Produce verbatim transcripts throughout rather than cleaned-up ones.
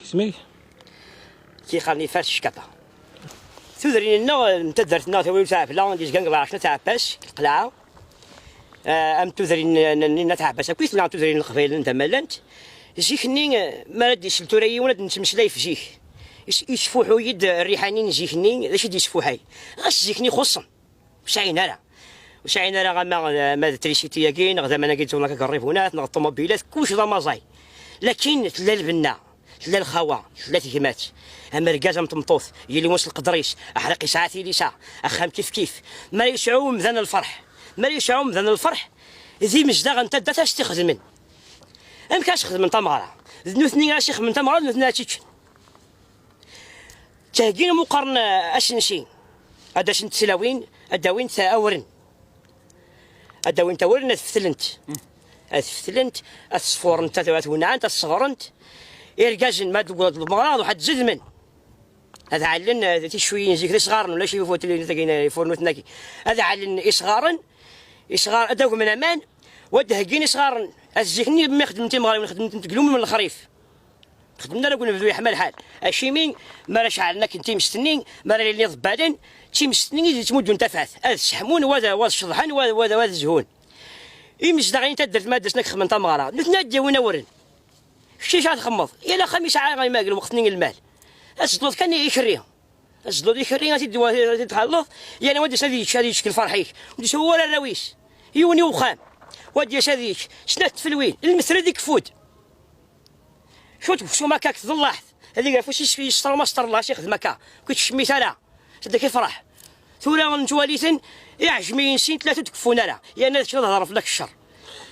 Isem-ik? Tiqarni Fares Ckapa. Tudrin-nneɣ n taddart-nneɣ Tawilt Ɛebla, d izgan deg Lɛerc n At Ɛebbas, lqelɛa. Ah, am tudrin n n At Ɛebbas akk i tella tudrin n Leqbayel n tamalant. Zik-nni, mi ara d-isel tura yiwen ad nettmeslay f zik. Is- Isfuḥuy-d rriḥa-nni n zik-nni, d acu i d-isfuḥay? Ɣas zik-nni xuṣṣen. Ur sɛin ara. Ur sɛin ara ama, ama d trisiti-agi, neɣ d aman-agi d-ttun akka deg rribunat, neɣ d ṭumubilat, kullec d amaẓay. Lakin tella lbenna, tella lxawa, tella tegmat. Am argaz am tmeṭṭut, yili wass lqedr-is, aḥriq yesɛa tilisa, axxam kif kif. Mi ara yesɛu umdan lferḥ, mi ara yesɛu umdan lferḥ, d imezdaɣ n taddart ara s-t-ixedmen. Amek ara s-xedmen tameɣra? D nutni ara s-ixedmen tameɣra, d nutni ara tt-iččen. Tteggin am uqqaren, eh, asensi. Ad d-asent tlawin, ad d-awint awren. Ad d-awint awren, ad fetlent. Ad fetlent, ad sfurent, ad, ad wenɛent, ad sseɣrent. Irgazen, ma d-tewweḍ lmeɣra, ad ruḥ ad zedmen. Ad ɛallen, eh, ticcuyin zik d isɣaren, ulac ifurtlen-agi, ifurnuten-agi. Ad ɛallen isɣaren, isɣar, ad agmen aman, wa d-heggin isɣaren. Ad zik-nni mi xedmen timeɣriwin, xedmen-tent deg lumem n lexrif. Xedmen ara deg unebdu yeḥma lḥal. Acimi, mi ara ceɛlen akken timest-nni, mi ara lilin iḍebbalen, d timest-nni i d-yettmuddun tafat. Ad sseḥmun, wa ad, wa ad ceḍḥen, wa ad, wa ad, wa ad zhun. Imezdaɣ n taddart ma ad d-asen ad xedmen tameɣra, nutni ad d-yawin awren. Kečč acu ara txemmeḍ? Yal axxam yesɛa imag lweqt-nni n lmal. Ad tezḍuḍ kan ikerri. Ad tezḍuḍ ikerri, ad t-id-, ad t-id-tḥelleḍ, yal wa ad d-yas ad yečč, ad yečč deg lferḥ-ik. Ur d-yesɛi ara arraw-is. Yiwen i uxxam. Wa ad d-yas ad yečč. Snat tfelwin. Lmetred ikeffu-d. Cwiṭ weksum akka tḍellaḥt. Ad iger afus-is yesṭerma sṭerla, as ixdem akka. Ur k-ittcemmit ara. Tedda k-ifraḥ. Tura nettwali-ten, iɛejmiyen sin tlata ur d-keffun ara. Yerna ad kečč ad hedren fell-ak ccer.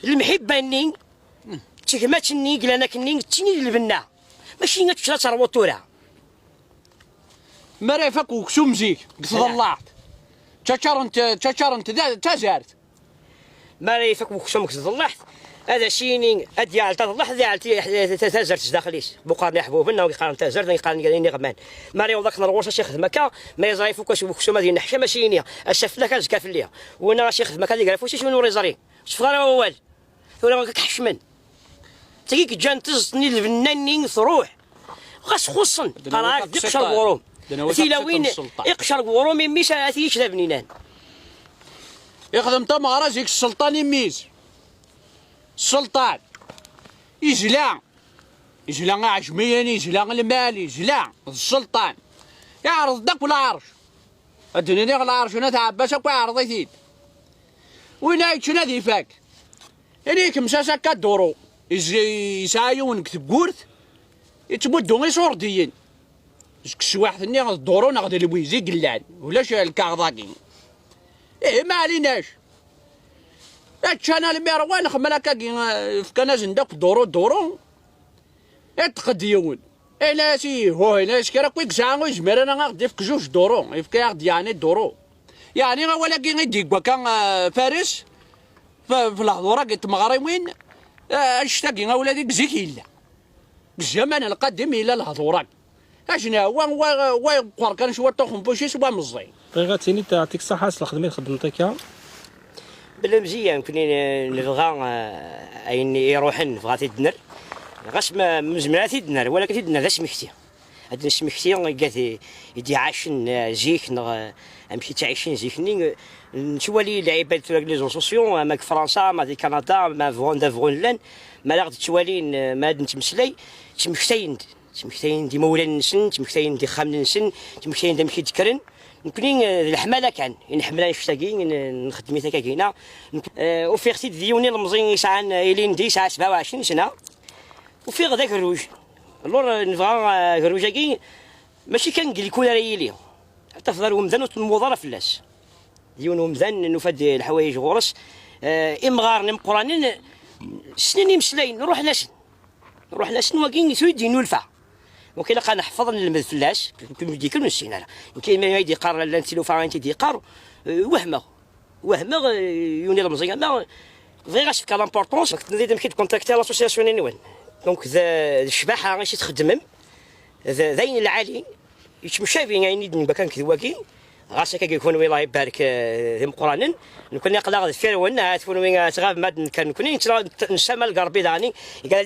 Lemḥibba-nni, d tegmat-nni i yellan akkenni, d tin i d lbenna. Mačči ad teččeḍ ad terwuḍ tura. Mi ara ifak weksum zik, deg tḍellaɛt, ttaččarent, ttaččarent da- tazart. Mi ara ifak weksum deg tḍellaɛt, ad as-yini, ad d-yeɛl taḍellaɛt, ad yeɛl ti- ta- tazart sdaxel-is. Buqaren iḥbuben, neɣ yeqqaren tazart, neɣ yeqqaren iniɣman. Mi ara yewweḍ akken ɣur-s, ad s-ixdem akka, ma yeẓra ifuk-as weksum ad yenneḥcam, ad s-yini, ass-a fell-ak, azekka fell-i. Winna ad s-ixdem akka, ad iger afus-is, win ur iẓri. Ur teffeɣ ara wawal. Tura akka k-ḥecmen. D tagi i yeǧǧan tiẓeṭ-nni, lbenna-nni truḥ. Ɣas xuṣṣen, qqareɣ-ak d iqcer deg uɣrum. Tilawin, iqcer deg uɣrum, imi-s ad t-yečč d abninan. Ixdem tameɣra zik sselṭan imi-s. Sselṭan. Izla. Izla iɛejmiyen, izla lmal, izla. D sselṭan. Iɛreḍ-d akk lɛerc. Ad d-nini lɛerc n At Ɛebbas akk iɛreḍ-it-id. Win ay yeččen ad ifak. Ini kemsa-s akka duru. Iz- Yesɛa yiwen deg tewwurt, yettmuddu iṣurdiyen. Seg teswiɛt-nni d duru neɣ d lwiz i yellan, ulac lkaɣeḍ-agi. Ihi ma ɛlinac. Ččan almi ṛwan, xemmal akkagi, eh, fkan-asen-d akk duru duru. Iṭṭeq-d yiwen. Ini-as ihuh, ini-as kra akk i yesɛa ur yezmir ara ad ɣ-d-ifk zuj duru, yefka-yaɣ-d yeɛni duru. Yeɛni awal-agi i d-yegwa akka, eh, Fares, f- f lehdur-agi n tmeɣriwin, eh, annect-agi awal-agi deg zik yella. Deg zaman lqadim yella lehdur-agi. Ajenɛwa wa, wa yeqqar kan cwiṭ uxenfuc-is wa meẓẓi. Bɣiɣ ad tiniḍ yeɛṭik ṣṣeḥḥa s lxedma i txeddmeḍ akka. Bla mzeyya, nekkni n- nebɣa, eh, ayen iruḥen, nebɣa ad t-id-nerr. Ɣas ma ma nezmer ad t-id-nerr, wala ad t-id-nerr d asmekti. Ad d-nesmekti igad i i d-iɛacen, eh, zik, neɣ, eh, amek i ttɛicin zik-nni. Eh, nettwali lɛibad tura deg les réseaux sociaux, ama deg Fransa, ama di Kanada, ama bɣun da bɣun llan, mi ara ɣ-d-ttwalin, eh, mi ara d-nettmeslay, ttmektayen-d. Ttmektayen-d imawlan-nsen, ttmektayen-d ixxamen-nsen, ttmektayen-d amek i d-kkren. Nekkni, eh, d leḥmala kan i nḥemmel annect-agi, n- nxeddem-it akkagi-na. Nekk- eh, Ufiɣ-t-id d yiwen ilemẓi yesɛan, eh, ilindi yesɛa sebɛa u ɛecrin sna. Ufiɣ d agerruj. Alors, eh, nebɣa, eh, agerruj-agi mačči kan deg likul ara yili. Ad tafeḍ ar umdan ur tlemmuḍ ara fell-as. D yiwen umdan nufa-d leḥwayeǧ ɣur-s. Eh, imɣaren imeqqranen ssnen imeslayen, ruḥen-asen. Ruḥen-asen wagi, tura i d-yennulfa. Donc ilaq ad neḥfeḍ, nelmed fell-as, nekkni d-yekker ur nessin ara. Nekk imi ay d-yeqqar llant tilufa, ayen t-id-yeqqar, eh, wehmeɣ. Wehmeɣ, eh, yiwen ilemẓi ama, bɣiɣ ad s-fkeɣ l'importance. Tendiḍ amek i d-contacter l'association-nwen. Donc d d ccbaḥa i s-txeddmem, d d ayen lɛali, yettemcabi ayen i d-nebba kan d wagi. Ɣas akkagi kunwi Allah ibarek, eh, d imeqqranen. Nekkni aql-aɣ deffir-wen, ahat kunwi, eh, tɣabem ad d-nekker nekkni, nettla- nessamal deg Rebbi daɣen, iga